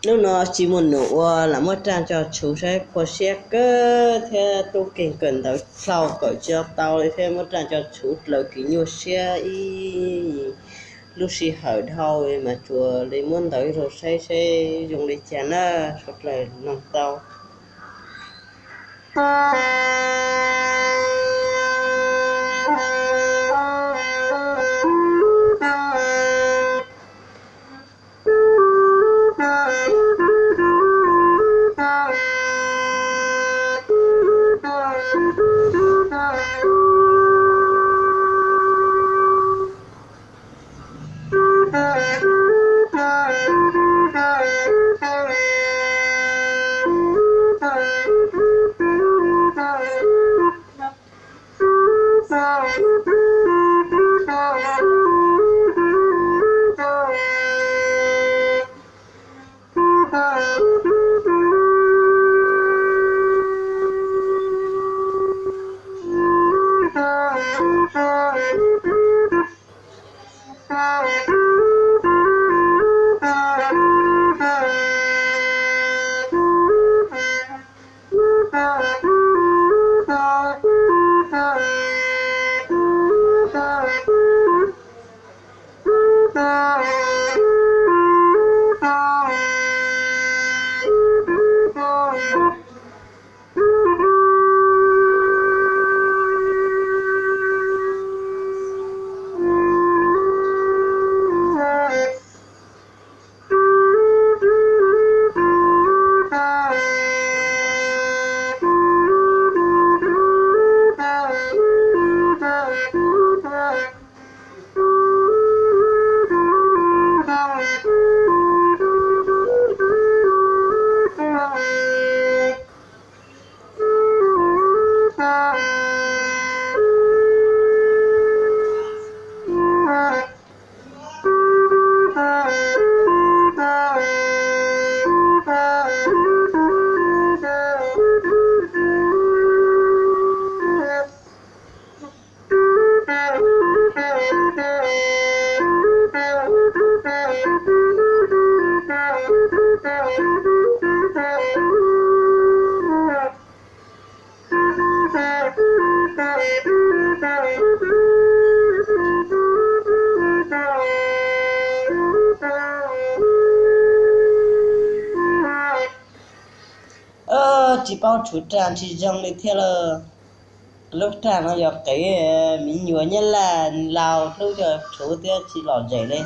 Hnub no tsis muaj num ua, lam muab raj tso tshuv saib khuv siab kawg thiab tub keeg kawm ntawv dlhau kawm tsis tau li thiab muab raj tso tshuv dlaws kiv nyuaj siab ib lub sij hawm dhau mas tsuas li muab ntawv rau saib seb zoo li cas na, sawv daws mloog tau. Tsis paub tshuv raj tsis zoo li thiab lawm. Lub raj no yog qev me nyuam nyab laj laus hlub yog tshuv thiab tsis lom zem li.